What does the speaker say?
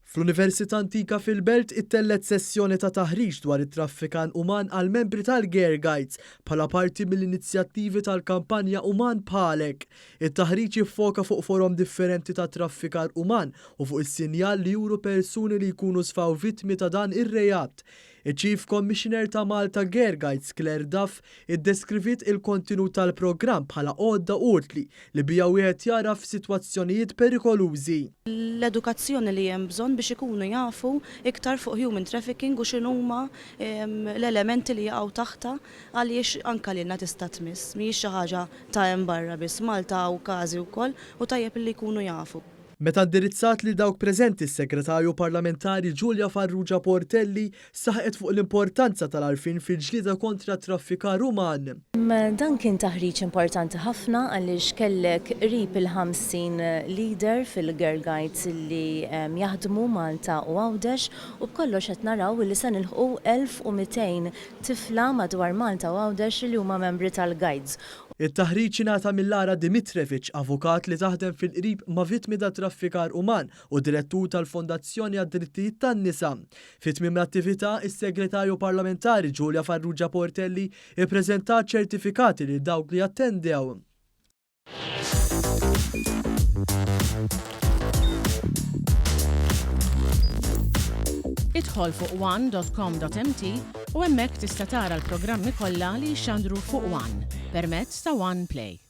Fl-Università Antika fil-Belt ittellgħet sessjoni ta' taħriġ dwar it-traffikan uman għall-membri tal-Girl Guides bħala parti mill-inizjattivi tal-kampanja Uman Bħalek. It-taħriġ iffoka fuq forom differenti ta' traffikar uman u fuq is-sinjal li juru persuni li jkunu sfaw vittmi ta' dan ir-reat. Iċ-Chief Commissioner ta' Malta Girl Guides Claire Duff iddeskriviet il-kontenut tal-programm bħala għodda utli li biha wieħed jagħraf sitwazzjonijiet perikolużi. L-edukazzjoni li hemm bżonn biex ikunu jafu iktar fuq human trafficking u x'inhuma l-elementi li jaqgħu taħtha għaliex anke lilna tista' tmiss. Mhijiex xi ħaġa ta' hemm barra biss, Malta hawn każi wkoll u tajjeb li jkunu jafu. Meta indirizzat lil dawk preżenti s-Segretarju Parlamentari Julia Farrugia Portelli saħqet fuq l-importanza tal-għarfien fil-ġlieda kontra t-traffikar uman. Dan kien taħriġ importanti ħafna għaliex kellek qrib il-50 leader fil-Girl Guides li jaħdmu Malta u Għawdex u b'kollox qed naraw li se nilħqu 1,200 tifla madwar Malta u Għawdex li huma membri tal-Guides. It-taħriġ ingħata minn Lara Dimitrevich, avukat li taħdem fil-qrib ma' vittmi ta' traffikar uman u direttur tal-Fondazzjoni għad-Drittijiet tan-Nisa. Fi tmiem l-attività, is-Segretarju Parlamentari Julia Farrugia Portelli ippreżentat ċertifikati lil dawk li attendew. Idħol fuq one.com.mt u hemmhekk tista' tara l-programmi kollha li jixxandru fuq One permezz ta' One Play.